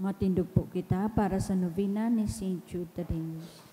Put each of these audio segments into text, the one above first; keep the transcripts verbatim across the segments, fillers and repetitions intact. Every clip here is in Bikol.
Matindog po kita para sa novena ni Saint Jude Thaddeus.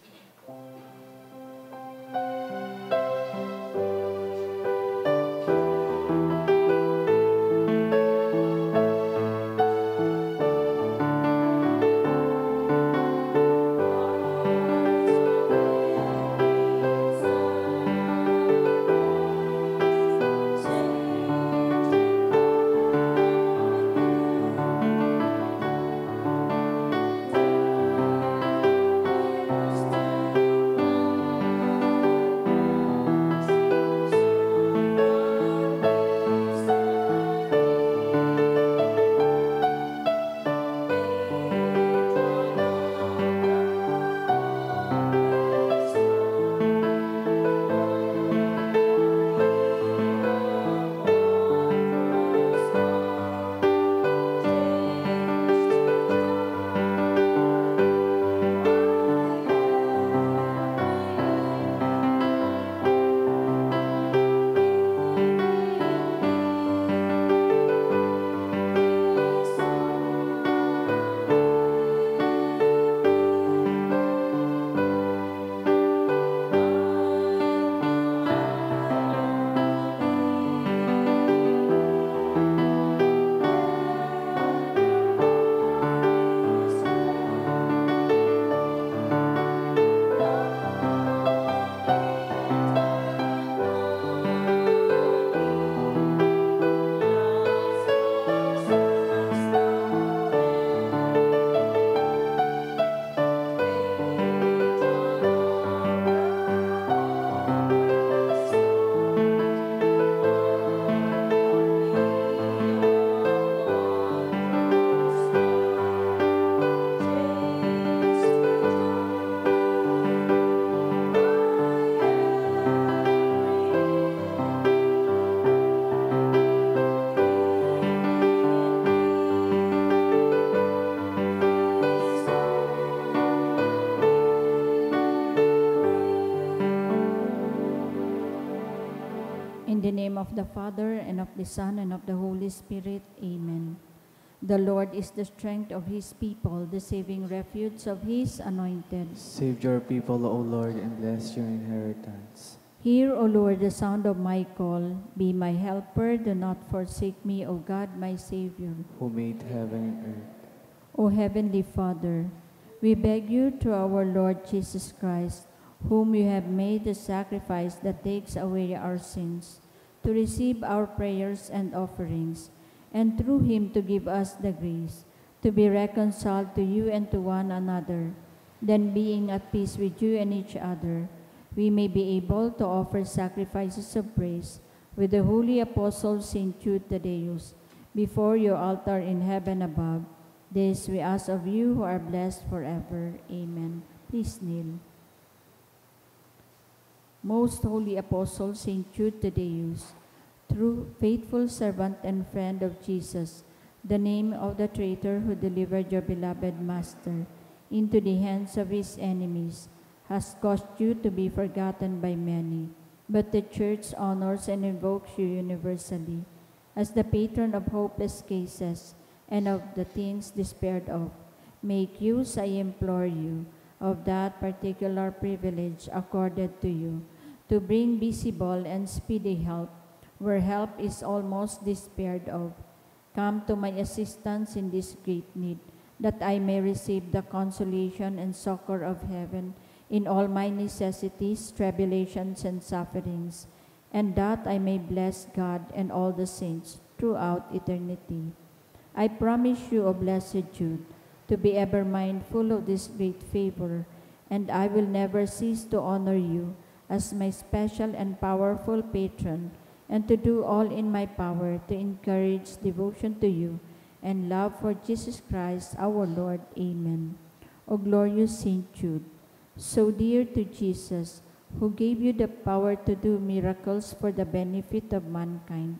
In the name of the Father, and of the Son, and of the Holy Spirit. Amen. The Lord is the strength of his people, the saving refuge of his anointed. Save your people, O Lord, and bless your inheritance. Hear, O Lord, the sound of my call. Be my helper. Do not forsake me, O God, my Savior. Who made heaven and earth. O Heavenly Father, we beg you through our Lord Jesus Christ, whom you have made the sacrifice that takes away our sins, to receive our prayers and offerings, and through him to give us the grace to be reconciled to you and to one another. Then, being at peace with you and each other, we may be able to offer sacrifices of praise with the holy apostle Saint Jude Thaddeus before your altar in heaven above. This we ask of you who are blessed forever. Amen. Please kneel. Most Holy Apostle Saint Jude Thaddeus, true, faithful servant and friend of Jesus, the name of the traitor who delivered your beloved Master into the hands of his enemies, has caused you to be forgotten by many, but the Church honors and invokes you universally as the patron of hopeless cases and of the things despaired of. Make use, I implore you, of that particular privilege accorded to you to bring visible and speedy help where help is almost despaired of. Come to my assistance in this great need, that I may receive the consolation and succor of heaven in all my necessities, tribulations, and sufferings, and that I may bless God and all the saints throughout eternity. I promise you, O blessed Jude, to be ever mindful of this great favor, and I will never cease to honor you as my special and powerful patron, and to do all in my power to encourage devotion to you and love for Jesus Christ our Lord. Amen. O glorious Saint Jude, so dear to Jesus, who gave you the power to do miracles for the benefit of mankind,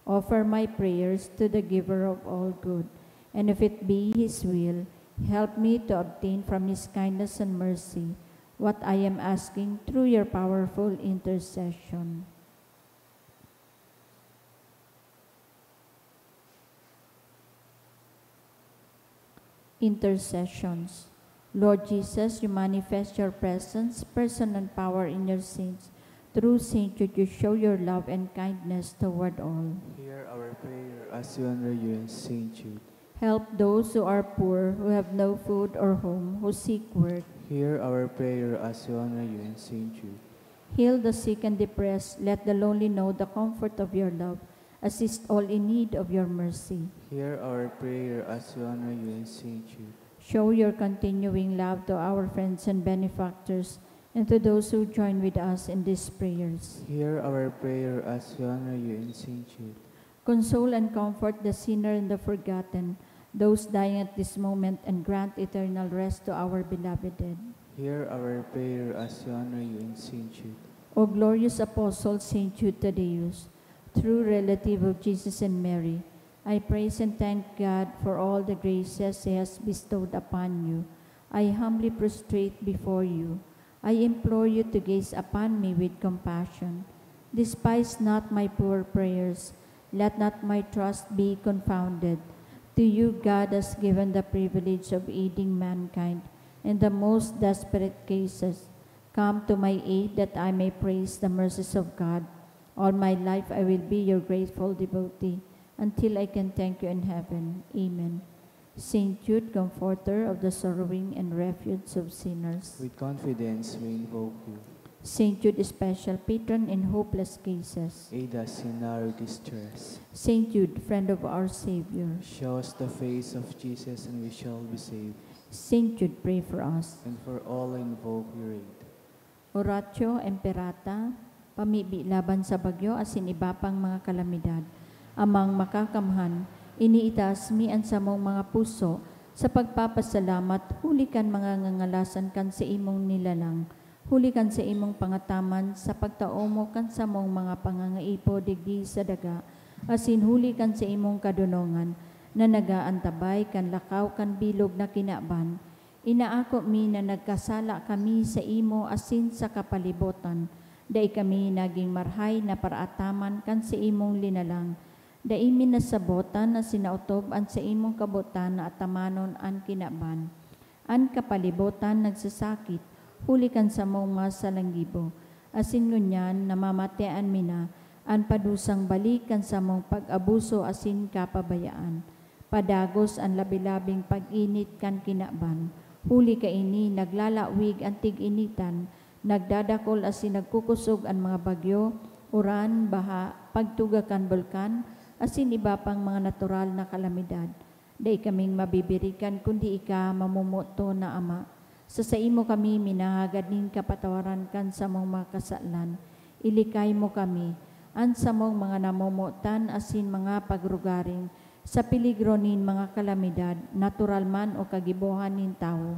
offer my prayers to the Giver of all good, and if it be His will, help me to obtain from His kindness and mercy what I am asking through your powerful intercession. Intercessions. Lord Jesus, you manifest your presence, person, and power in your saints. Through Saint Jude, you show your love and kindness toward all. Hear our prayer as we honor you in Saint Jude. Help those who are poor, who have no food or home, who seek work. Hear our prayer as we honor you in Saint Jude. Heal the sick and depressed. Let the lonely know the comfort of your love. Assist all in need of your mercy. Hear our prayer as we honor you in Saint Jude. Show your continuing love to our friends and benefactors and to those who join with us in these prayers. Hear our prayer as we honor you in Saint Jude. Console and comfort the sinner and the forgotten, those dying at this moment, and grant eternal rest to our beloved dead. Hear our prayer as we honor you in Saint Jude. O glorious Apostle Saint Jude Thaddeus, true relative of Jesus and Mary, I praise and thank God for all the graces He has bestowed upon you. I humbly prostrate before you. I implore you to gaze upon me with compassion. Despise not my poor prayers. Let not my trust be confounded. To you God has given the privilege of aiding mankind in the most desperate cases. Come to my aid that I may praise the mercies of God. All my life I will be your grateful devotee until I can thank you in heaven. Amen. Saint Jude, comforter of the sorrowing and refuge of sinners. With confidence we invoke you. Saint Jude, special patron in hopeless cases. Aid us in our distress. Saint Jude, friend of our Savior. Show us the face of Jesus and we shall be saved. Saint Jude, pray for us. And for all who invoke your aid. Oratio Imperata, pamibi laban sa bagyo asin iba pang mga kalamidad. Amang Makakamhan, iniitaas mi an samong mga puso sa pagpapasalamat huli kan mga ngangalasan kan saimong nilalang, huli kan saimong pangataman sa pagtao mo kan samong mga pangangaipo digdi sa daga, asin huli kan saimong kadonongan na nag-aantabay kan lakaw kan bilog na kinaban. Inaako mi na nagkasala kami saimo asin sa kapalibotan. Dai kami nagin marahay na paraataman kan saimong linalang. Dai mi nasabotan na sinaotob an saimong kabotan na atamanon an kinaban. An kapalibotan nagsasakit huli kan samong masalanggibo, asin ngunyan namamatean mi na an padusang balik kan samong pag-abuso asin kapabayaan. Padagos an labi-labing pag-init kan kinaban. Huli kaini, naglalawig an tig-initan, nagdadakol asin nagkukosog an mga bagyo, uran, baha, pagtuga kan bulkan, asin iba pang mga natural na kalamidad. Dai kaming mabibirikan kundi ika, mamomoton na Ama. Sa saimo kami minahagad nin kapatawaran kan samong mga kasalan. Ilikay mo kami, an samong mga namomotan asin mga pagrugaring, sa peligro nin mga kalamidad, natural man o kagibohan nin tawo.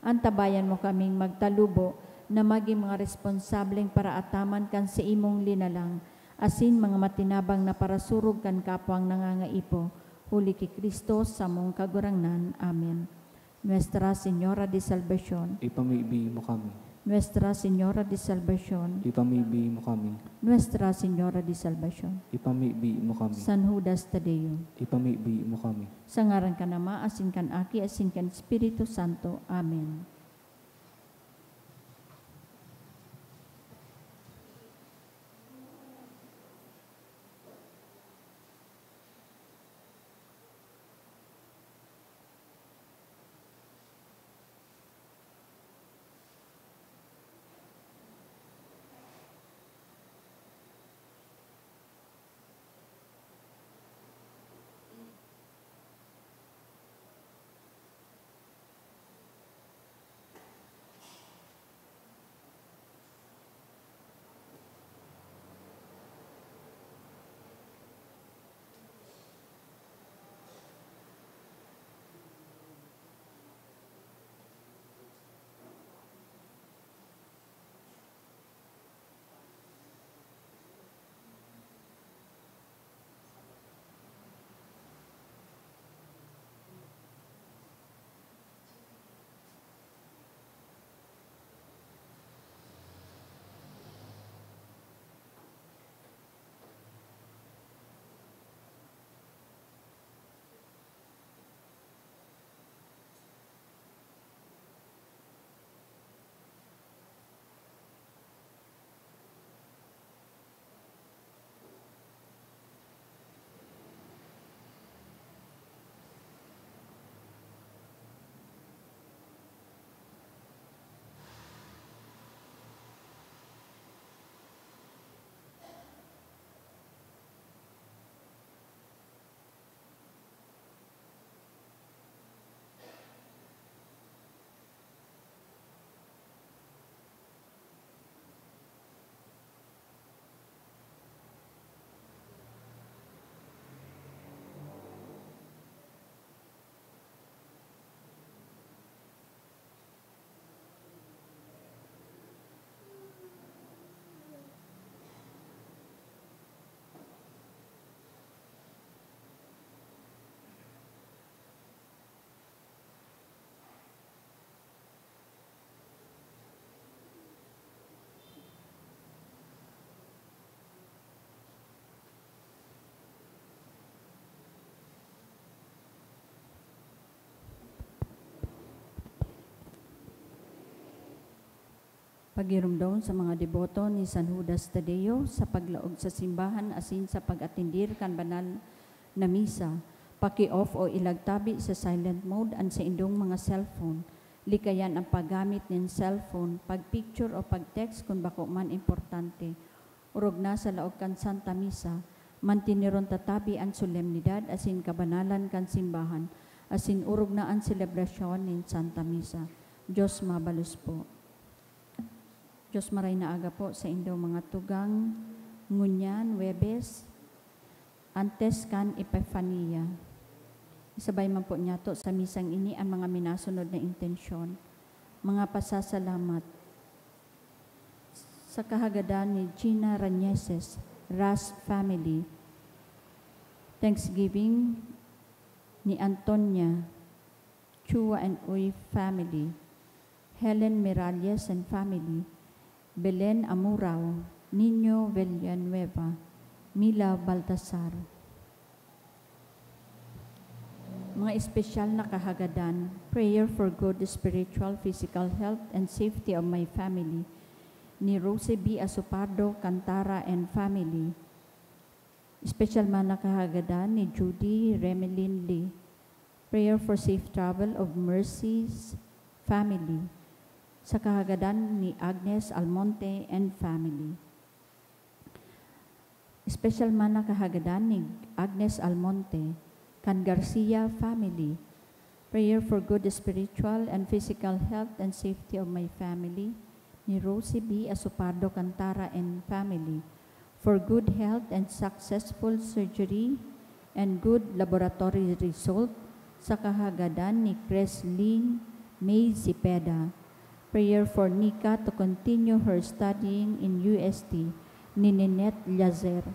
Antabayan mo kaming magtalubo na magin mga responsableng paraataman kan saimong linalang, asin mga matinabang na parasurog kan kapwang nangangaipo, huli ki Cristo, samong Kagurangnan. Amen. Nuestra Señora de Salvacion. Ipamibi mo kami. Nuestra Señora de Salvacion. Ipamibi mo kami. Nuestra Señora de Salvacion. Ipamibi mo kami. San Judas Tadeo. Ipamibi mo kami. Sa ngaran kan Ama, asin kan Aki, asin kan Espiritu Santo. Amen. Pagiromdom sa mga deboto ni San Judas Tadeo sa paglaog sa simbahan asin sa pag-atendir kan banal na misa. Paki-off o ilagtabi sa silent mode an saindong mga cellphone. Likayan ang paggamit nin cellphone, pag-picture o pag-text kun bako man importante. Orog na sa laog kan Santa Misa, manteneron ta tabi an solemnidad asin kabanalan kan simbahan, asin orog na an selebrasyon nin Santa Misa. Dios mabalos po. Dios maray na aga po sa indo mga tugang. Ngunyan, Huwebes, antes kan Epifania. Isabay man po niyato sa misang ini ang mga minasunod na intensyon. Mga pasasalamat. Sa kahagadan ni Gina Rañeses, Ras family. Thanksgiving ni Antonia, Chua and Uy family. Helen Miralles and family. Belen Amurao, Nino Villanueva, Mila Baltasar. Mga espesyal na kahagadan, prayer for good spiritual, physical health and safety of my family, ni Rosie B. Asopardo Cantara and family. Espesyal man na kahagadan ni Judy Remelin Lee, prayer for safe travel of Mercy's family. Sa kahagadan ni Agnes Almonte and family. Espesyal man na kahagadan ni Agnes Almonte, kan Garcia family. Prayer for good spiritual and physical health and safety of my family, ni Rosie B. Asopardo Cantara and family. For good health and successful surgery and good laboratory result, sa kahagadan ni Creslin May Cepeda. Prayer for Nika to continue her studying in U S T, ni Ninette Lazer.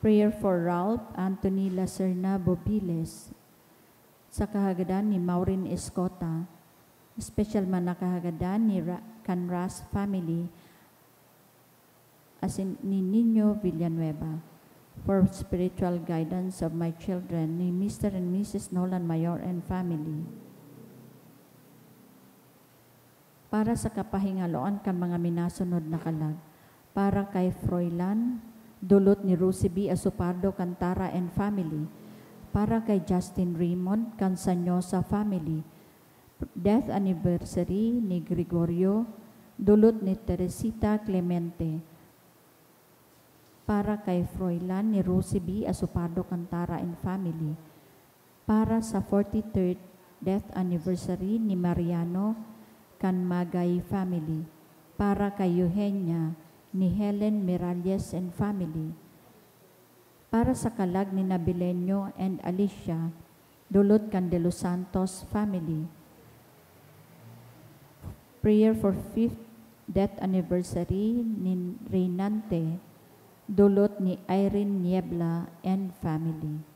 Prayer for Ralph Anthony Lacerna Bobiles. Sa kahagadan ni Maureen Escota. Special man na kahagadan ni Ra-, kan Ras family, asin ni Nino Villanueva. For spiritual guidance of my children, ni Mister and Missus Nolan Mayor and family. Para sa kapahingaloan kan mga minasunod na kalag. Para kay Froilan, dulot ni Rosie B. Asopardo Cantara and family. Para kay Justin Raymond, kan Sanyosa family. Death anniversary ni Gregorio, dulot ni Teresita Clemente. Para kay Froilan ni Rosie B. Asopardo Cantara and family. Para sa forty-third death anniversary ni Mariano kan Magay family. Para kay Eugenia ni Helen Miralles and family. Para sa kalag ni Nabileño and Alicia, dulot kan De Los Santos family. Prayer for fifth death anniversary ni Reynante, dulot ni Irene Niebla and family.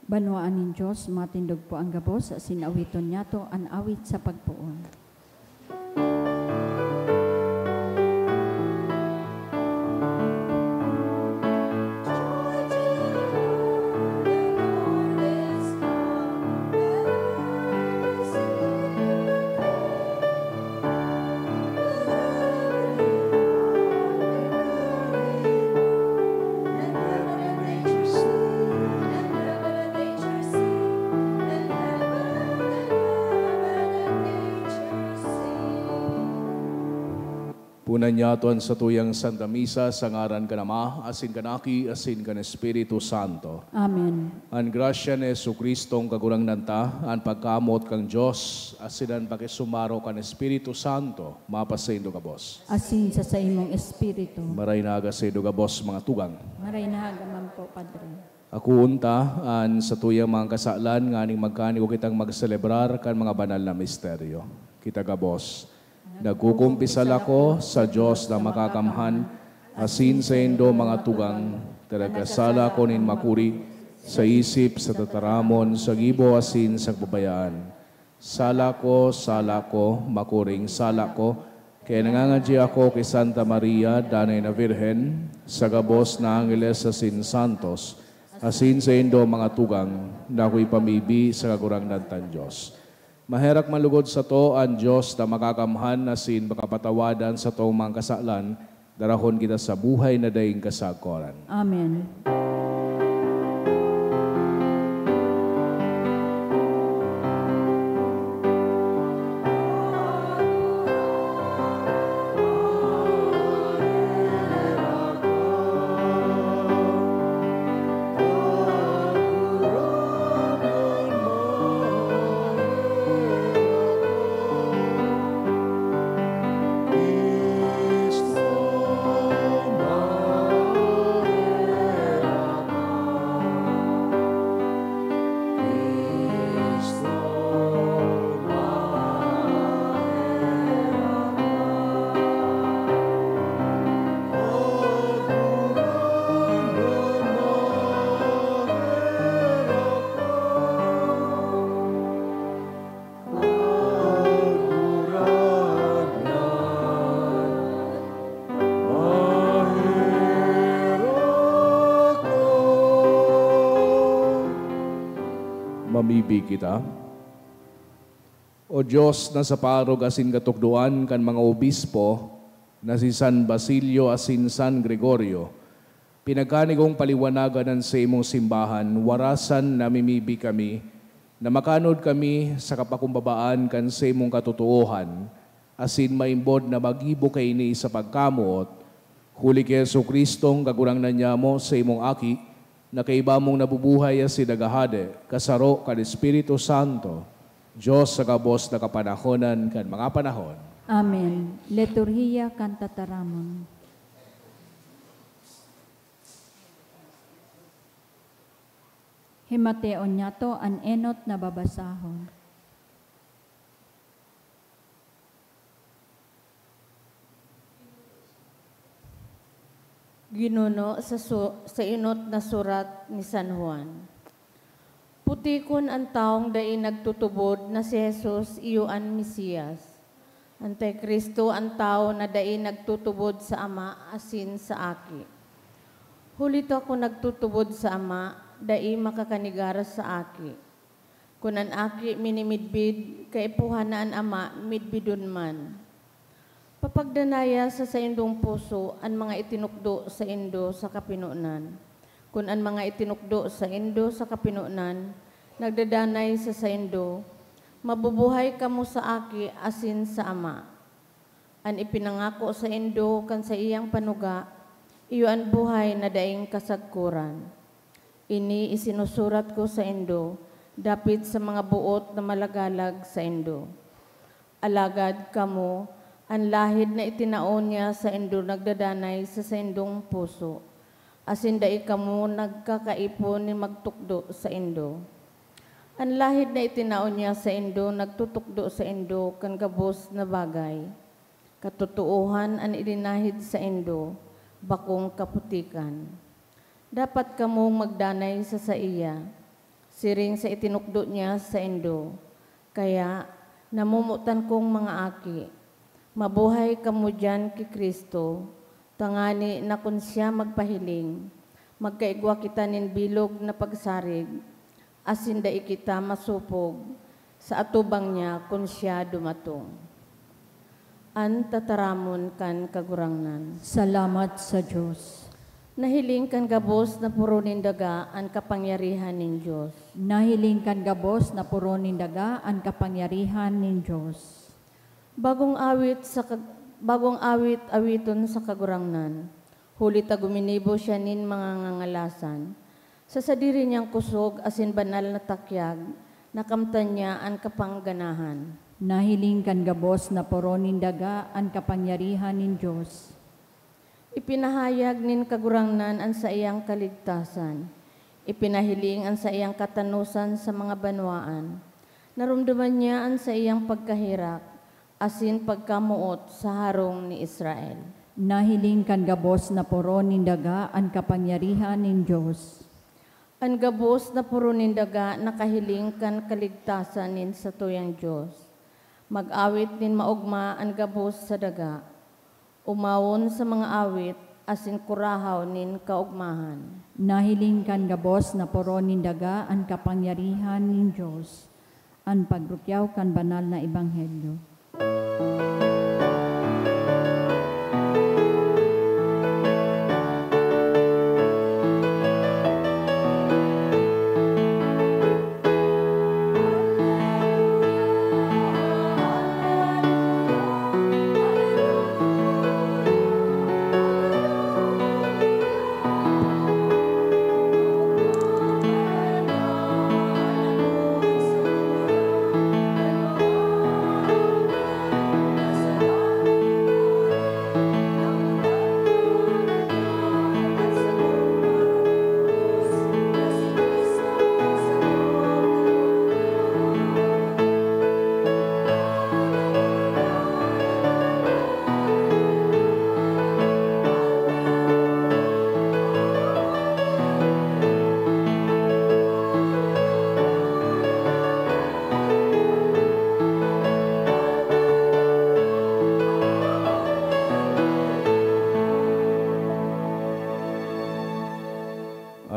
Banwaan nin Dios, matindog po an gabos, asin awiton niyato an awit sa pagpoon. Punan niyato an satuyang Santa Misa sa ngaran kan Ama, asin kan Aki, asin kan Espiritu Santo. Amen. An grasya ni Jesu-Cristong Kagurangnan ta, an pagkamoot kan Dios, asin an pakisumaro kan Espiritu Santo, mapasaindo gabos. Asin sa saimong espiritu. Maray na aga saindo gabos, mga tugang. Maray na aga man po, Padre. Akoon ta an satuyang mga kasalan nganing magkanigo kitang magselebrar kan mga banal na misteryo. Kita gabos. Nagkukumpisal ako sa Dios na makakamhan, asin saindo, mga tugang, ta nagkasala ako nin makuri, sa isip, sa tataramon, sa gibo, asin sa kababayaan. Sala ko, sala ko, makuring sala ko, kaya nangangadyi ako ki Santa Maria, Danay na Birhen, sa gabos na angheles asin santos, asin saindo, mga tugang, na akoy pamibi sa Kagurangnan tan Dios. Maherak man lugod sato an Dios na makakamhan asin makapatawadan satong mga kasalan, darahon kita sa buhay na daing kasagkoran. Amen. Kagurangnan, maherak ka. Mamibi kita. O Dios na sa parog asin katukdoan kan mga obispo, na si San Basilio asin San Gregorio, pinagkanigong paliwanagan an saimong simbahan, warasan namimibi kami na makanod kami sa kapakumbabaan kan saimong katotoohan, asin maimbod na magibo kaini sa pagkamoot, huli ki Jesu-Cristong Kagurangnan nyamo, saimong Aki, na kaiba mong nabubuhay asin naghahade, kasaro kan Espiritu Santo, Dios sa gabos na kapanahonan kan mga panahon. Amen. Liturhiya kan Tataramon. Himateon niyato an enot na babasahon. Ginuno sa su-, sa enot na surat ni San Juan. Putikon an tawong dai nagtutubod na si Jesus iyo an Mesias. Anticristo an tawo na dai nagtutubod sa Ama asin sa Aki. Huli ta kun nagtutubod sa Ama, dai makakanegar sa Aki. Kun an Aki minimidbid, kaipuhan na an Ama midbidon man. Papagdanaya sa saindong puso an mga itinukdo saindo sa kapinonan. Kun an mga itinukdo saindo sa kapinonan nagdadanay sa saindo, mabubuhay kamo sa Aki asin sa Ama. An ipinangako saindo kan saiyang panuga, iyo an buhay na daing kasagkoran. Ini isinusurat ko saindo dapit sa mga boot na malagalag saindo. Alagad kamo, an lahid na itinao niya saindo nagdadanay sa saindong puso, asin dai kamo nagkakaipon nin magtukdo saindo. An lahid na itinao niya saindo nagtutukdo saindo kan gabos na bagay. Katotoohan an ilinahid saindo, bakong kaputikan. Dapat kamong magdanay sa saiya. siring sa itinukdo niya saindo. Kaya, namomotan kong mga aki, mabuhay kamo diyan ki Cristo, tangani na kun siya magpahiling, magkaigwa kita nin bilog na pagsarig, asin dai kita masopog sa atubang niya kun siya dumatong. An tataramon kan Kagurangnan. Salamat sa Dios. Nahiling kan gabos na poro nin daga an kapangyarihan nin Dios. Nahiling kan gabos na poro nin daga an kapangyarihan nin Dios. Bagong awit sa kag-, bagong awit awiton sa Kagurangnan, huli ta guminibo siya nin mga ngangalasan. Sa sadiri niyang kusog asin banal na takyag, nakamtan niya an kapangganahan. Nahiling kan gabos na poro nin daga an kapangyarihan nin Dios. Ipinahayag nin Kagurangnan an saiyang kaligtasan. Ipinahiling an saiyang katanosan sa mga banwaan. Naromdoman niya an saiyang pagkaherak asin pagkamoot sa harong ni Israel. Nahiling kan gabos na poro nin daga an kapangyarihan nin Dios. An gabos na poro nin daga nakahiling kan kaligtasan nin satuyang Dios. Mag-awit nin maogma an gabos sa daga. Omawon sa mga awit asin kurahaw nin kaogmahan. Nahiling kan gabos na poro nin daga an kapangyarihan nin Dios. An pagrukyaw kan banal na ebanghelyo.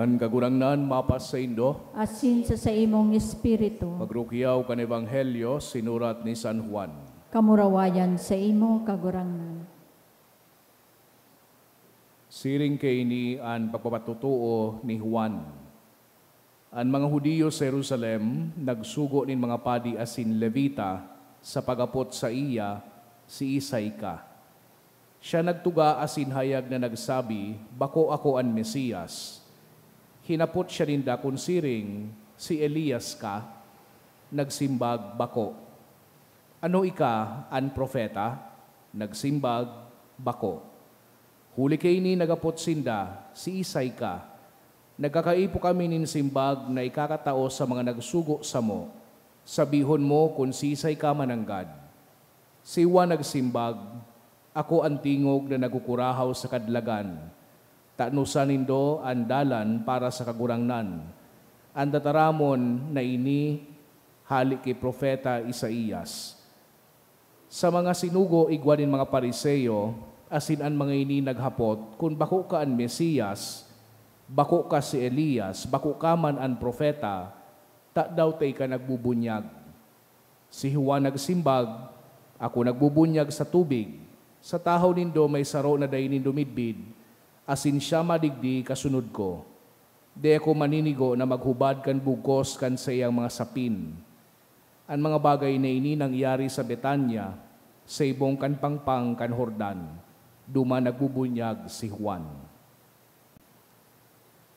An Kagurangnan mapasaindo. Asin sa saimong espiritu. Pagrukyaw kan Ebanghelyo sinurat ni San Juan. Kamurawayan saimo, Kagurangnan. Siring kaini an pagpapatotoo ni Juan. An mga Judio sa Jerusalem nagsugo nin mga padi asin Levita sa pag-apot saiya, "Siisay ka?" Siya nagtuga asin hayag na nagsabi, "Bako ako an Mesias." Hinapot siya ninda kun siring, "Si Elias ka?" Nagsimbag, "Bako." "Ano ika, an propeta?" Nagsimbag, "Bako." Huli kaini nagapot sinda, "Siisay ka?" "Nagkakaipo kami nin simbag na ikakatao sa mga nagsugo samo. Sabihon mo kun siisay ka mananggad." Si Juan nagsimbag, "Ako an tingog na nagkukurahaw sa kadlagan, 'Tanosan nindo an dalan para sa Kagurangnan.' An tataramon na ini hale ki Propeta Isaias." Sa mga sinugo igwa nin mga Fariseo, asin an mga ini naghapot, "Kun bako ka an Mesias, bako ka si Elias, bako ka man an propeta, tadaw ta ika nagbubunyag?" Si Juan nagsimbag, "Ako nagbubunyag sa tubig, sa tahaw nindo may saro na dai nindo midbid, asin siya madigdi kasunod ko. Dai ako maninigo na maghubad kan bugkos kan saiyang mga sapin." An mga bagay na ini nangyari sa Betania, sa ibong kan pangpang kan Jordan, duman nagbubunyag si Juan.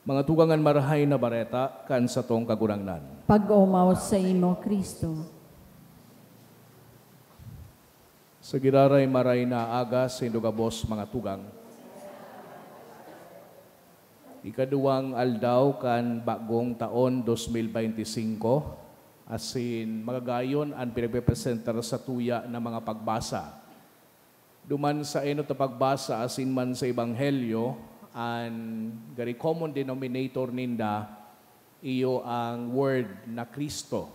Mga tugang, an Marahay na Bareta kan satong Kagurangnan. Pag-omaw saimo, Cristo. Sa giraray maray na aga saindo gabos, mga tugang. Ikaduwang aldaw kan bagong taon, dos mil beinti singko, asin magagayon an pinagpepresentar satuya na mga pagbasa. Duman sa enot na pagbasa asin man sa Ebanghelyo, an gari common denominator ninda, Iyo ang Word na Cristo.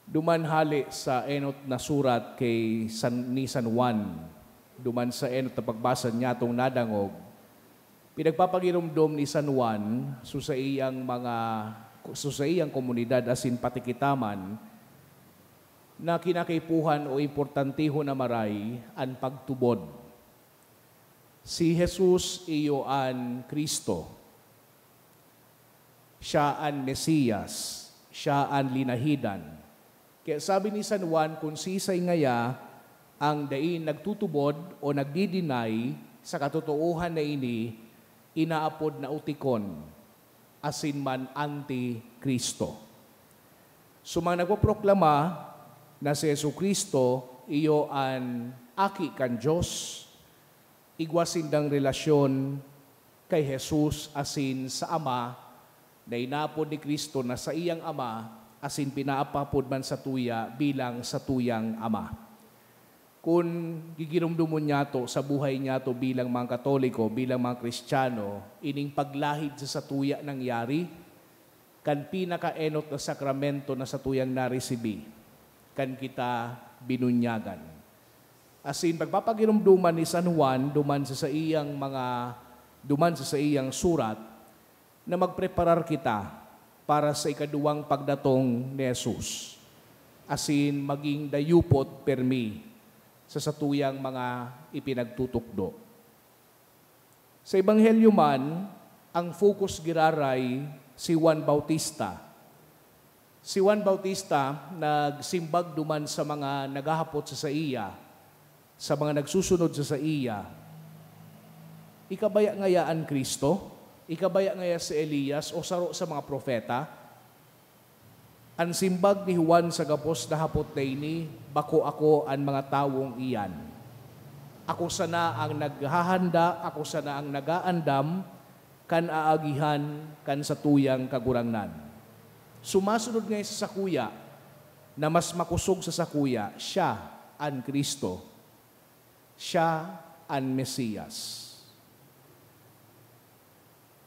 Duman hale sa enot na surat kay San, ni San Juan, duman sa enot na pagbasa niyatong nadangog, pinagpapagiromdom ni San Juan sa saiyang mga, sa saiyang komunidad asin pati kita man, na kinakaipuhan o importantehon na maray an pagtubod. Si Jesus iyo an Cristo. Siya an Mesiyas, siya an linahidan. Kaya sabi ni San Juan, kun siisay ngaya ang dai nagtutubod o nagdi-deny sa katotoohan na ini, inaapod na utikon, asin man anti-Cristo. So, mga nagpoproklama na si Jesu-Cristo iyo an Aki kan Dios, igwa sindang relasyon kay Jesus asin sa Ama, na inapod ni Cristo na saiyang Ama, asin pinaapapod man satuya bilang satuyang Ama. Kun gigiromdomon nyato sa buhay nyato bilang mga Katoliko, bilang mga Kristiyano, ining paglahid sa satuya nangyari, kan pinakaenot na sakramento na satuyang naresibi, kan kita binunyagan. Asin pagpapagiromdoman ni San Juan duman sa saiyang mga, duman sa saiyang surat, na magpreparar kita para sa ikaduwang pagdatong ni Jesus, asin maging dayupot permi sa satuyang mga ipinagtutukdo. Sa Ebanghelyo man, ang focus giraray si Juan Bautista. Si Juan Bautista nagsimbag duman sa mga naghahapot sa saiya, sa mga nagsusunod sa saiya, "Ika baya ngaya an Cristo? Ika baya ngaya si Elias o saro sa mga propeta?" An simbag ni Juan sa gabos na hapot na ini, "Bako ako an mga tawong iyan. Ako sana ang naghahanda, ako sana ang nag-aandam kan aagihan kan satuyang Kagurangnan." Sumasunod ngaya sa sakuya na mas makosog sa sakuya, siya an Cristo. Siya an Mesiyas.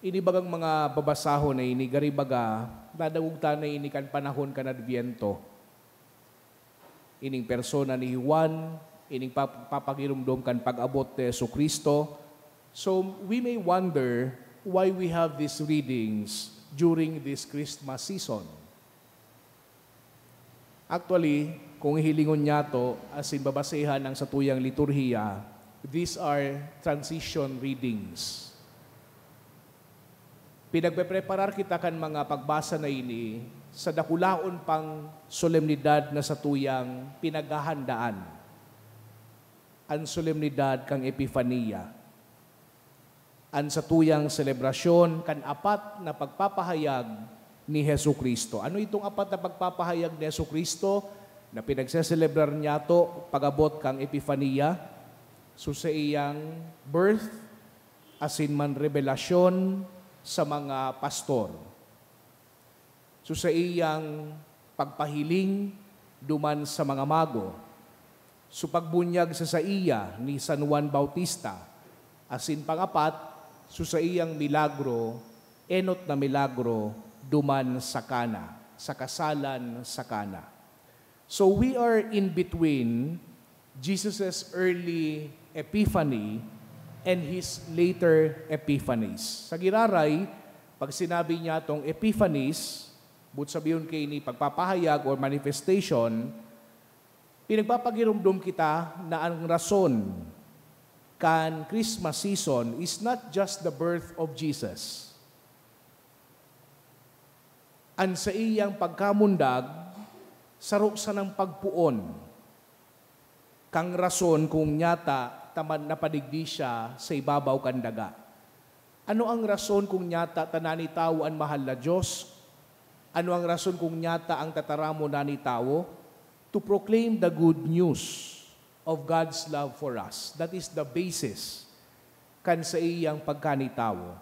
Ini bagang mga babasahon na ini, gari baga, nadangog ta na ini kan panahon kan Adbyento. Ining persona ni Juan, ining pap-, papagiromdom kan pag-abot ni Jesu-Cristo. So, we may wonder why we have these readings during this Christmas season. Actually, kung hihilingon nyato asin babasehan ang satuyang liturhiya, these are transition readings. Pinagpepreparar kita kan mga pagbasa na ini sa dakulaon pang solemnidad na satuyang pinaghahandaan, an solemnidad kan Epifania, an satuyang selebrasyon kan apat na pagpapahayag ni Jesu-Cristo. Ano itong apat na pagpapahayag ni Jesu-Cristo na pinagseselebrar nyato pag-abot kan Epifania? So, sa iyang birth, asin man rebelasyon sa mga pastor. So, sa iyang pagpahiling duman sa mga mago, so, pagbunyag sa saiya ni San Juan Bautista, asin pangapat, so, sa iyang milagro, enot na milagro duman sa Cana, sa kasalan sa Cana. So, we are in between Jesus's early epiphany and his later epiphanies. Sa giraray, pag sinabi niyatong epiphanies, boot sabihon kaini pagpapahayag or manifestation, pinagpapagiromdom kita na ang rason kan Christmas season is not just the birth of Jesus. An saiyang pagkamundag, saro sanang pagpoon kan rason kung nyata ta man napadigdi siya sa ibabaw kan daga. Ano ang rason kung nyata ta nanitawo an mahal na Dios? Ano ang rason kung nyata ang tataramon nanitawo? To proclaim the good news of God's love for us. That is the basis kan saiyang pagkanitawo.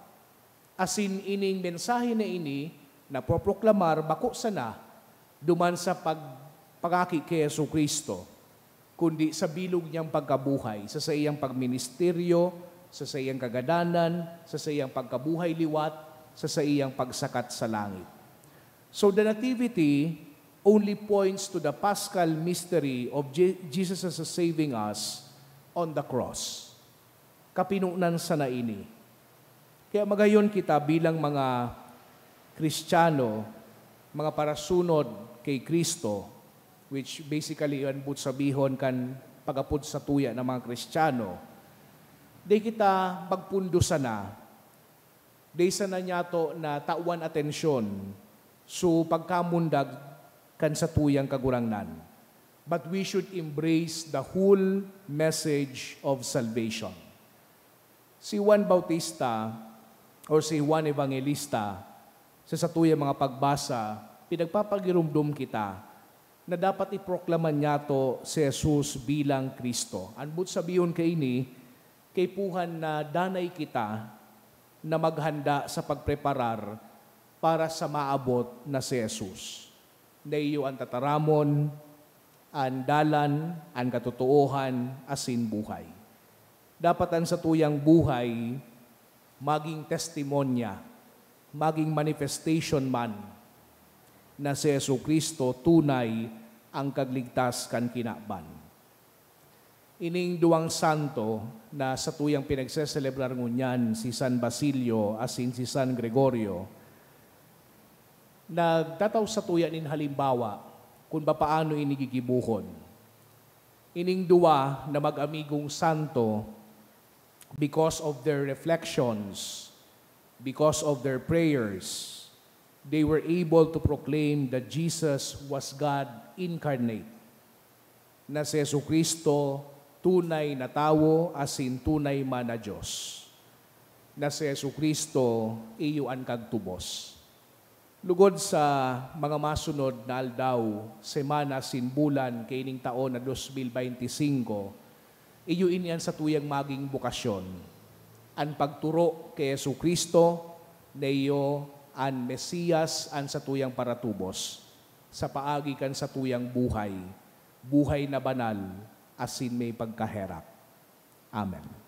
Asin ining mensahe na ini na propoklamar bako sana duman sa pag-, pag-aki ki Jesu-Cristo, kundi sa bilog niyang pagkabuhay, sa saiyang pagministeryo, sa saiyang kagadanan, sa saiyang pagkabuhay liwat, sa saiyang pagsakat sa langit. So the Nativity only points to the Paschal mystery of Je-, Jesus as saving us on the cross. Kapinonan sana ini. Kaya magayon kita bilang mga Kristiyano, mga parasunod kay Kristo, which basically an boot sabihon kan pag-apod satuya na mga Kristiyano, di kita magpundo sana, di sana niyato na tawan atensyon so pagkamundag kan satuyang Kagurangnan. But we should embrace the whole message of salvation. Si Juan Bautista or si Juan Evangelista, sa satuyang mga pagbasa, pinagpapagiromdom kita na dapat iproklama niyato si Jesus bilang Cristo. An boot sabihon kaini, kaipuhan na danay kita na maghanda sa pagpreparar para sa maabot na si Jesus, na iyo an tataramon, an dalan, an katotoohan, asin buhay. Dapat an satuyang buhay magin testimonya, magin manifestation man na si Jesu-Cristo tunay an kagligtas kan kinaban. Ining duwang santo na satuyang pinagseselebrar ngunyan, si San Basilio asin si San Gregorio, nagtatao satuya nin halimbawa kun papaano ini gigibohon. Ining duwa na mag-amigong santo, because of their reflections, because of their prayers, they were able to proclaim that Jesus was God incarnate, na si Jesu-Cristo tunay na tawo asin tunay man na Dios, na si Jesu-Cristo iyo an kagtubos. Lugod sa mga masunod na aldaw, semana asin bulan kaining taon na dos mil baynte singko, iyo ini an satuyang magin bokasyon, an pagtoro ki Jesu-Cristo na iyo an Mesias, an satuyang paratubos, sa paagi kan satuyang buhay, buhay na banal asin may pagkaherak. Amen.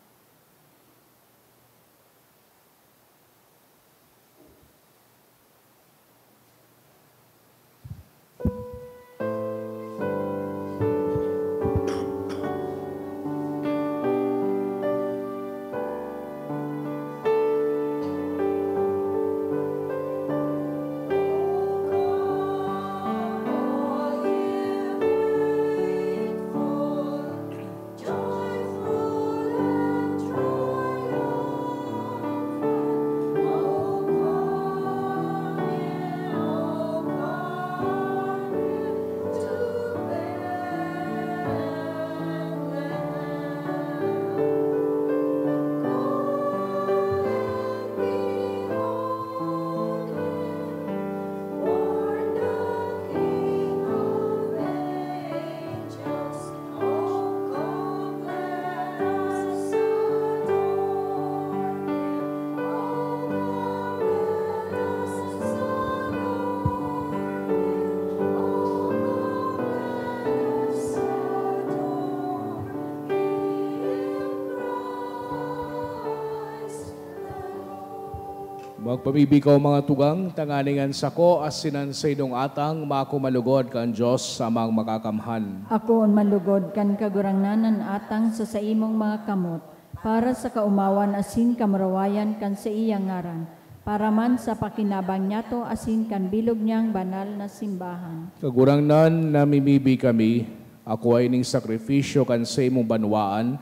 Magpamibi kaw, mga tugang, tanganing an sako asin an saindong atang mako malugod kan Dios Amang Makakamhan. Akoon man lugod kan Kagurangnan an atang sa saimong mga kamot, para sa kaomawan asin kamurawayan kan saiyang ngaran, para man sa pakinabang niyato asin kan bilog niyang banal na simbahan. Kagurangnan, namimibi kami, akoa ining sakrifisyo kan saimong banwaan,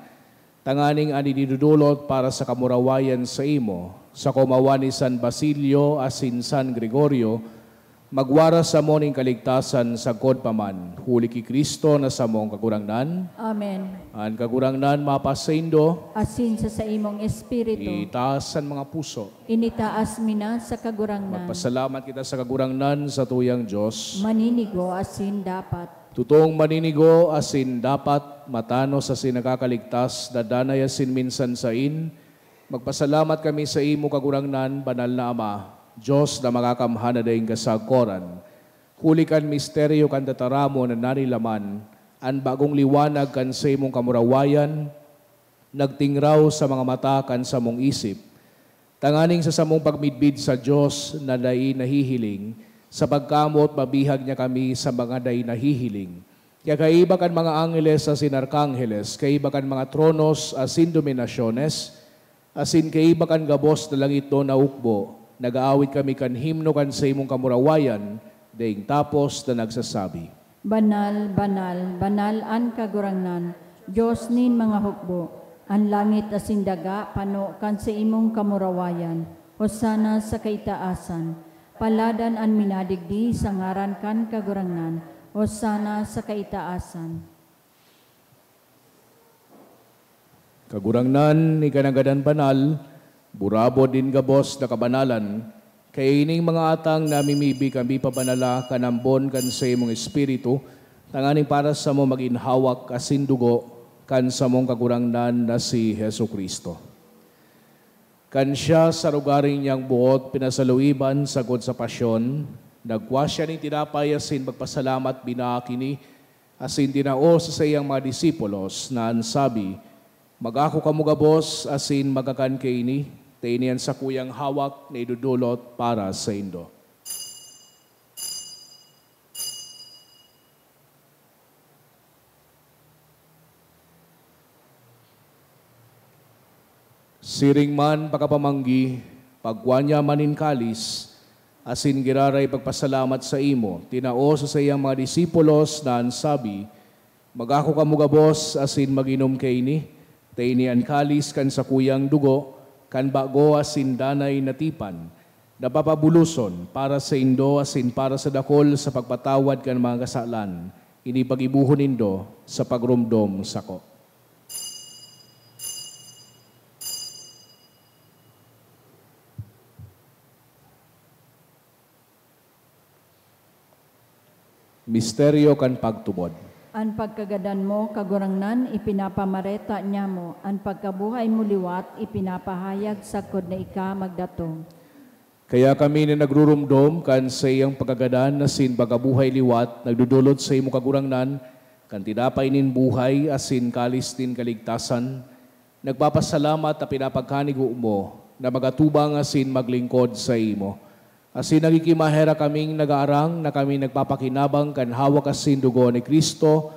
tanganing an idinudulot para sa kamurawayan saimo, sa kaomawan ni San Basilio asin San Gregorio, magwaras samo nin kaligtasan sagkod pa man, huli ki Cristo na samong Kagurangnan. Amen. An Kagurangnan mapasaindo. Asin sa saimong espiritu. Itaas an mga puso. Initaas mi na sa Kagurangnan. Magpasalamat kita sa Kagurangnan, satuyang Dios. Maninigo asin dapat. Totoong maninigo asin dapat, matanos asin nakakaligtas, dadanay asin minsan sain, magpasalamat kami saimo, Kagurangnan, Banal na Ama, Dios na makakamhan na daing kasagkoran. Huli kan misteryo kan tataramon na nanilaman, an bagong liwanag kan saimong kamurawayan, nagtingraw sa mga mata kan samong isip. Tanganing sa samong pagmidbid sa Dios na dai nahihiling, sa pagkamoot mabihag niya kami sa mga dai nahihiling. Kaya kaiba kan mga angheles asin arkangheles, kaiba kan mga tronos asin dominasyones, asin kaiba kan gabos na langitnon na hukbo, nag-aawit kami kan himno kan saimong kamurawayan, daing tapos na nagsasabi, "Banal, banal, banal an Kagurangnan, Dios nin mga hukbo. An langit asin daga pano kan saimong kamurawayan. Hosanna sa kaitaasan! Paladan an minadigdi sa ngaran kan Kagurangnan! Hosanna sa kaitaasan!" Kagurangnan, ika na gadan banal, burabod nin gabos na kabanalan, kaya ining mga atang namimibi kami pabanala kan ambon kan saimong Espiritu, tanganing para samo magin hawak asin dugo kan samong Kagurangnan na si Jesu-Cristo. Kan siya sa rogaring niyang boot pinasaluiban sagkod sa pasyon, nagkua siya nin tinapay asin magpasalamat, binaak ini, asin tinao sa saiyang mga disipulos na an sabi, "Mag-ako kamo gabos asin magkakan kaini, ta ini an sakuyang hawak na idodolot para saindo." Siring man pakapamanggi, pagkua niya man nin kalis, asin giraray pagpasalamat saimo, tinao sa saiyang mga disipulos na an sabi, "Mag-ako kamo gabos asin mag-inom kaini, ta ini an kalis kan sakuyang dugo kan bago asin danay na tipan, na papabuloson para saindo asin para sa dakul sa pagpatawad kan mga kasalan. Ini paggibohon nindo sa pagromdom sako." Misteryo kan pagtubod. An pagkagadan mo, Kagurangnan, ipinapamareta niamo, an pagkabuhay mo liwat ipinapahayag sagkod na ika magdatong. Kaya kami na nagruromdom kan saiyang pagkagadan asin pagkabuhay liwat, nagdodolot saimo, Kagurangnan, kan tinapay nin buhay asin kalis nin kaligtasan, nagpapasalamat ta pinapagkanigo mo na magatubang asin maglingkod saimo. Asin nagkikimaherak kaming nagaarang na kami nagpapakinabang kan hawak asin dugo ni Cristo,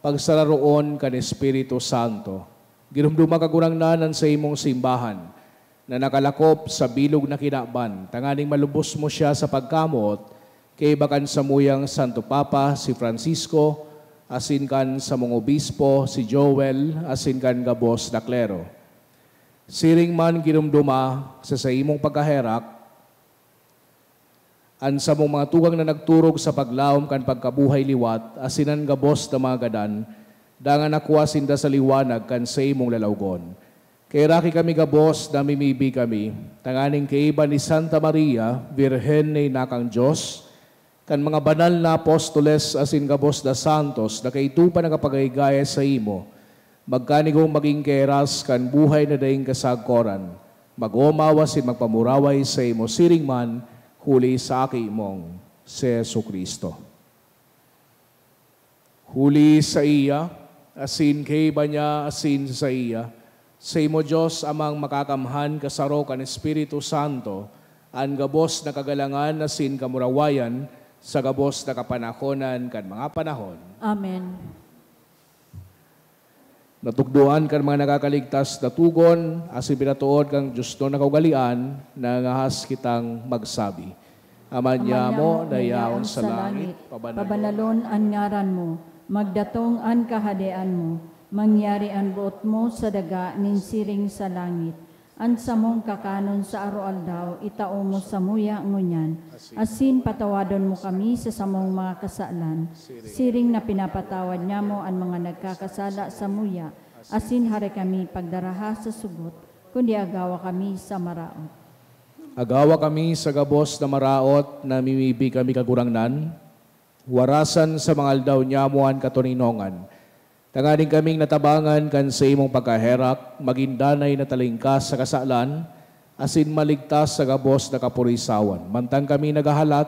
pagsararoon kan Espiritu Santo. Giromdoma, Kagurangnan, an saimong simbahan na nakalakop sa bilog na kinaban, tanganing malubos mo siya sa pagkamoot, kaiba kan samuyang Santo Papa, si Francisco, asin kan samong obispo, si Joel, asin kan gabos na klero. Siring man giromdoma sa saimong pagkaherak, an samong mga tugang na nagturog sa paglaom kan pagkabuhay liwat, asin an gabos na mga gadan, dangan nakua sinda sa liwanag kan saimong lalawgon. Kaheraki kami gabos, namimibi kami, tanganing kaiba ni Santa Maria, Birhen na inakang Dios, kan mga banal na apostoles asin gabos na santos na kaidto pa nakapagahigaya saimo, magkanigong magin kaheras kan buhay na daing kasagkoran, mag-omaw asin magpamuraway saimo siring man huli sa Aki mong si Jesu-Cristo. Huli saiya, asin kaiba niya, asin saiya, saimo, Dios Amang makakamhan, kasaro kan Espiritu Santo, an gabos na kagalangan asin kamurawayan sa gabos na kapanahonan kan mga panahon. Amen. Natukdoan kan mga nakakaligtas na togon, asin pinatood kan Dios na kaugalean, nangangahas kitang magsabi, Ama niamo na yaon sa langit, pabanalon an ngaran mo, magdatong an kahadean mo, mangyari an boot mo sa daga nin siring sa langit. An samong kakanon sa aroaldaw, itao mo samuya ngunyan, asin patawadon mo kami sa samong mga kasalan, siring na pinapatawad nyamo an mga nagkakasala samuya, asin hare kami pagdaraha sa sugot, kundi agawa kami sa maraot. Agawa kami sa gabos na maraot, namimibi kami, Kagurangnan, warasan sa mga aldaw nyamo an katoninongan, tanganing kaming natabangan kan saimong pagkaherak, magin danay na talingkas sa kasalan, asin maligtas sa gabos na kapurisawan, mantang kami naghahalat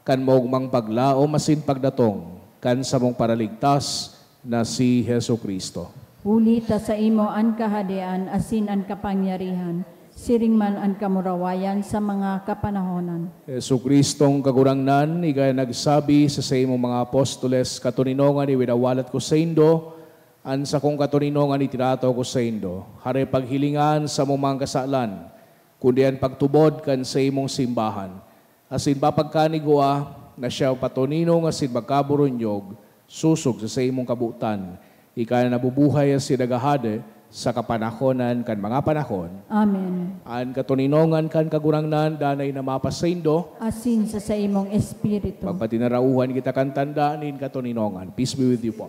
kan maogmang paglaom asin pagdatong kan samong Paraligtas na si Jesu-Cristo. Huli ta saimo an kahadean asin an kapangyarihan, Siring man an kamurawayan sa mga kapanahonan. Jesu-Cristong Kagurangnan, ika nagsabi sa saimong mga apostoles, "Katoninongan iwinawalat ko saindo, an sakong katoninongan itinataw ko saindo." Hare paghilingan sa mga kasalan, kundi an pagtubod kan saimong simbahan. Asin papagkanigwa na siya patoninong asin magkaburunyog, sosog sa saimong kabotan. Ika na nabubuhay asin naghahade sa kapanahonan kan mga panahon. Amen. An katoninongan kan Kagurangnan danay na mapasaindo. Asin sa saimong espiritu. Pagpatinarauhan kita kan tanda nin katoninongan. Peace be with you po.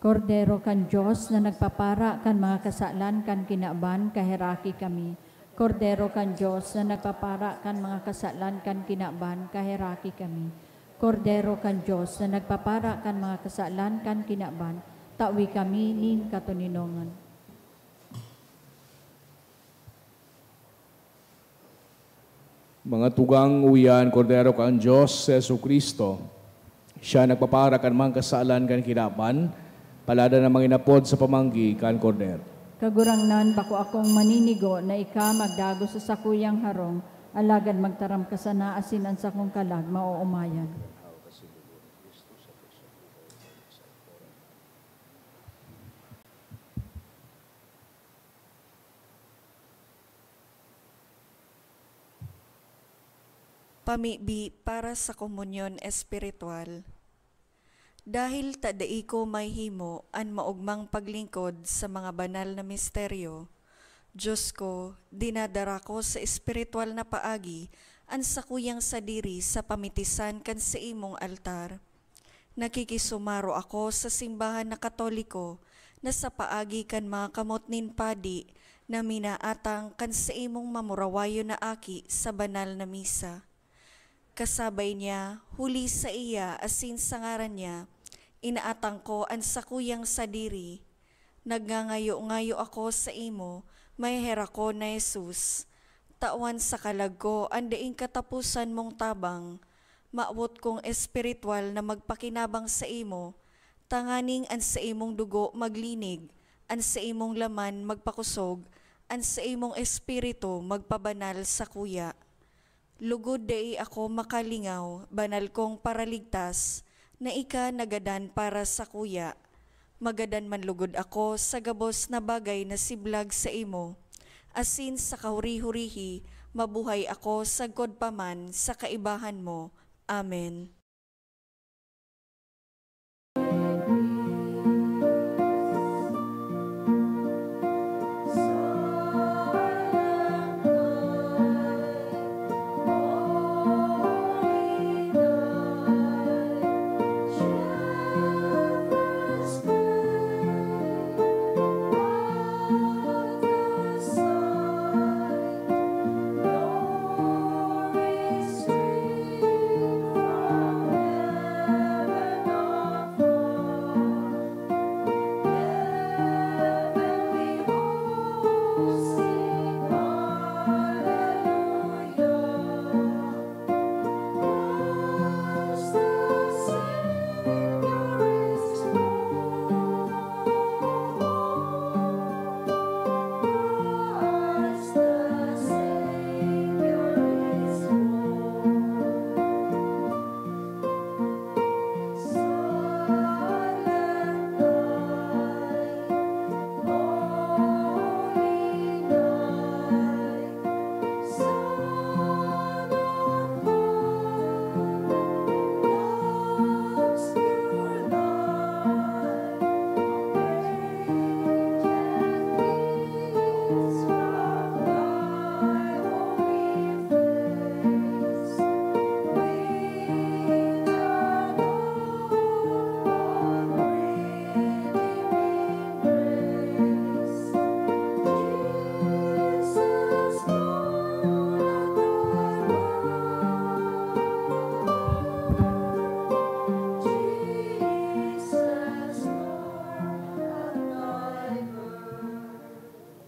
Kordero kan Dios na nagpapara kan mga kasalan kan kinaban, kaheraki kami. Kordero kan Dios na nagpapara kan mga kasalan kan kinaban, kaheraki kami. Kordero kan Dios na nagpapara kan mga kasalan kan kinaban, tawi kami nin katoninongan. Mga tugang, uya an Kordero kan Dios, si Jesu-Cristo. Siya nagpapara kan mga kasalan kan kinaban, paladan na manginapod sa pamanggi kan Kordero. Kagurangnan, bako akong maninigo na ika magdagos sa sakuyang harong, alagad magtaram ka sana asin an sakong kalag maoomayan. Pamibi para sa komunyon espiritual. Dahil ta dai ko mahihimo an maogmang paglingkod sa mga banal na misteryo, Dios ko, dinadara ko sa espiritual na paagi an sakuyang sadiri sa pamitisan kan saimong altar. Nakikisumaro ako sa simbahan na Katoliko na sa paagi kan mga kamot nin padi na minaatang kan saimong mamurawayon na aki sa banal na misa. Kasabay niya, huli saiya asin sa ngaran niya, inaatang ko an sakuyang sadiri. Nagngangayo-ngayo ako saimo, maheherakon na Jesus. Tawan sa kalag ko an daing kataposan mong tabang. Mawot kong espiritual na magpakinabang saimo, tanganing an saimong dugo maglinig, an saimong laman magpakosog, an saimong espiritu magpabanal sakuya. Lugod dai ako makalingaw, banal kong Paraligtas, na ika nagadan para sakuya. Magadan man lugod ako sa gabos na bagay na siblag saimo, asin sa kahuri-hurihi, mabuhay ako sagkod pa man sa kaibahan mo. Amen.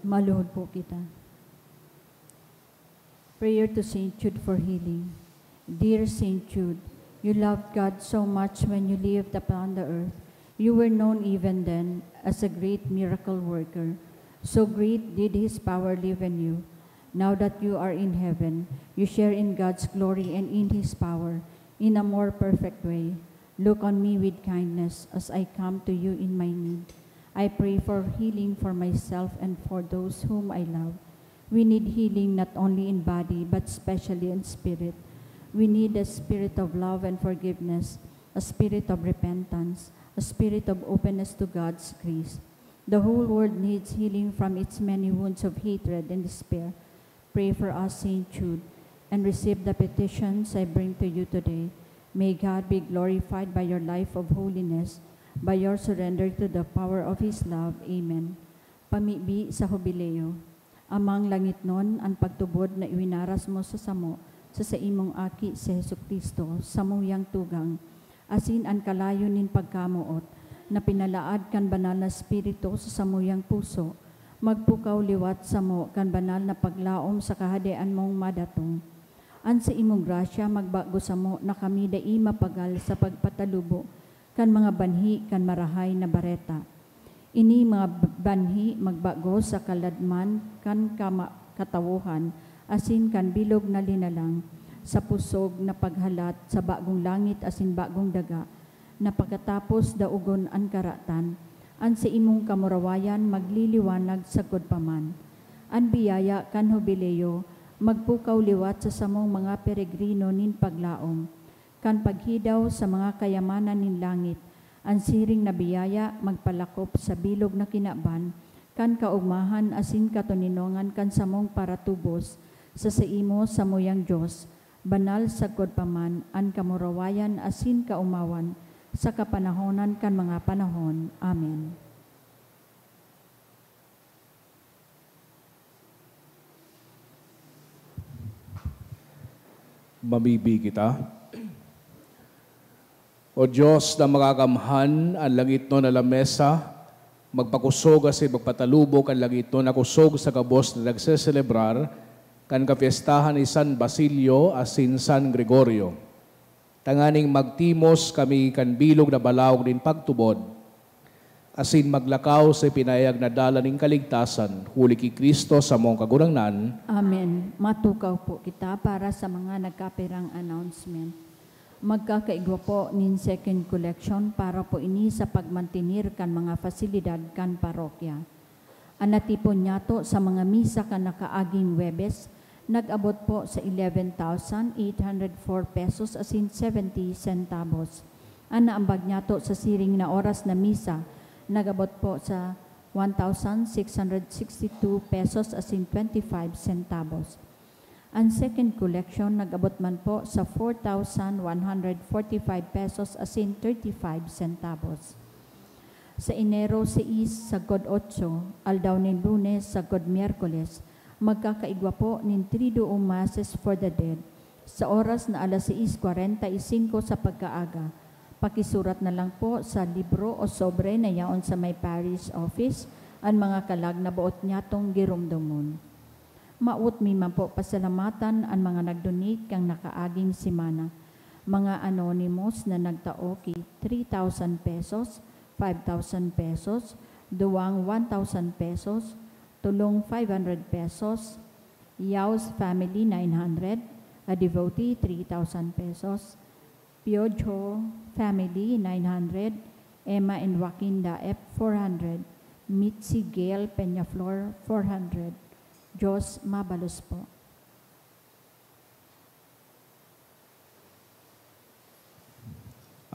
Maluhod po kita. Prayer to Saint Jude for healing. Dear Saint Jude, you loved God so much when you lived upon the earth. You were known even then as a great miracle worker. So great did his power live in you. Now that you are in heaven, you share in God's glory and in his power in a more perfect way. Look on me with kindness as I come to you in my need. I pray for healing for myself and for those whom I love. We need healing not only in body, but especially in spirit. We need a spirit of love and forgiveness, a spirit of repentance, a spirit of openness to God's grace. The whole world needs healing from its many wounds of hatred and despair. Pray for us, Saint Jude, and receive the petitions I bring to you today. May God be glorified by your life of holiness, by your surrender to the power of His love. Amen. Pamibi sa Hubileo. Amang langitnon, an pagtubod na iwinaras mo sa samo, sa saimong Aki, si Jesu-Cristo, samuyang tugang, asin an kalayo nin pagkamoot, na pinalaad kan Banal na Espiritu sa samuyang puso, magpukaw liwat samo kan banal na paglaom sa Kahadean mong madatong. An saimong grasya magbago samo na kami dai mapagal sa pagpatalubo kan mga banhi kan Marahay na Bareta. Ini mga b-, banhi magbago sa kaladman kan kama-, katawohan, asin kan bilog na linalang, sa pusog na paghalat sa bagong langit asin bagong daga, na pakatapos daogon an karatan, an saimong kamurawayan magliliwanag sagkod pa man. An biyaya kan Hubileo magpukaw liwat sa samong mga peregrino nin paglaom, kan paghidaw sa mga kayamanan nin langit, an siring na biyaya magpalakop sa bilog na kinaban kan kaogmahan asin katoninongan kan samong paratubos sa saimo, samuyang Dios, banal sagkod pa man an kamurawayan asin kaomawan sa kapanahonan kan mga panahon. Amen. Mamibi kita. O Dios na makakamhan, an langitnon na lamesa, magpakosog asin magpatalubok an langitnon na kosog sa gabos na nagseselebrar kan kapyestahan ni San Basilio asin San Gregorio. Tanganing magtimos kami kan bilog na balaog nin pagtubod, asin maglakaw sa ipinahayag na dalan nin kaligtasan, huli ki Cristo samong Kagurangnan. Amen. Matukaw po kita para sa mga nagkapirang announcement. Magkakaigwa po nin second collection para po ini sa pagmantenir kan mga fasilidad kan parokya. An natipon nyato sa mga misa kan nakaaging Huwebes nag-abot po sa eleven thousand eight hundred four pesos asin seventy centavos. An naambag nyato sa siring na oras na misa nag-abot po sa one thousand six hundred sixty-two pesos asin twenty-five centavos. An second collection nag-abot man po sa four thousand one hundred forty-five pesos asin thirty-five centavos. Sa Enero sais, sagkod otso, aldaw nin Lunes, sagkod Miyerkules, magkakaigwa po nin Triduum Masses for the Dead, sa oras na alas sais kwarenta y singko sa pagkaaga. Pakisurat na lang po sa libro o sobre na yaon sa may parish office an mga kalag na boot nyatong giromdomon. Mawot mi man po pasalamatan an mga nag-donate kan nakaaging semana. Mga anonymous na nagtao ki three thousand pesos, five thousand pesos, duwang one thousand pesos, tolong five hundred pesos, Yaos family, nine hundred, a devotee, three thousand pesos, Piojo family, nine hundred, Emma and Joaquin Daep, four hundred, Mitzi Gail Peñaflor, four hundred. Diyos mabalos po.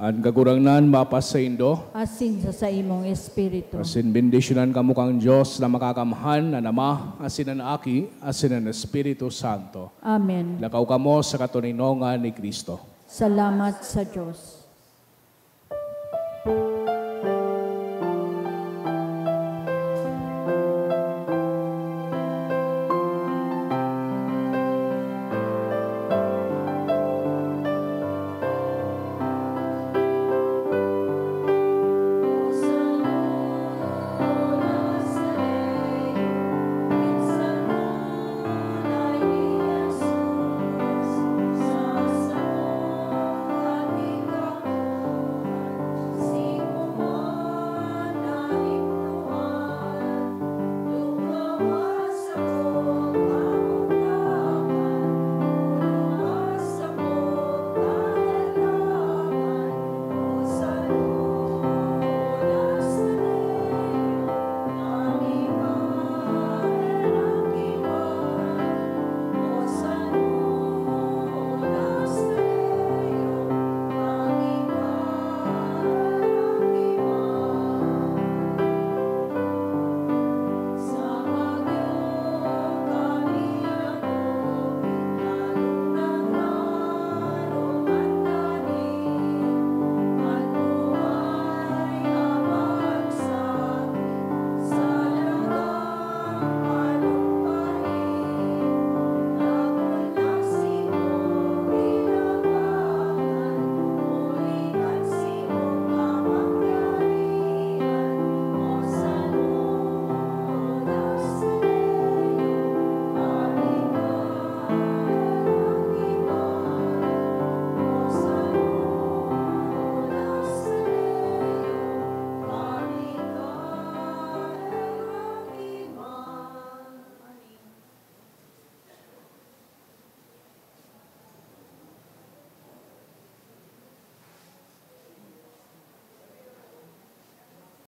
An Kagurangnan mapasaindo. Asin sa saimong espiritu. Asin bendisyonan kamo kan Dios na makakamhan, an Ama, asin an Aki, asin an Espiritu Santo. Amen. Lakaw kamo sa katoninongan ni Cristo. Salamat sa Dios.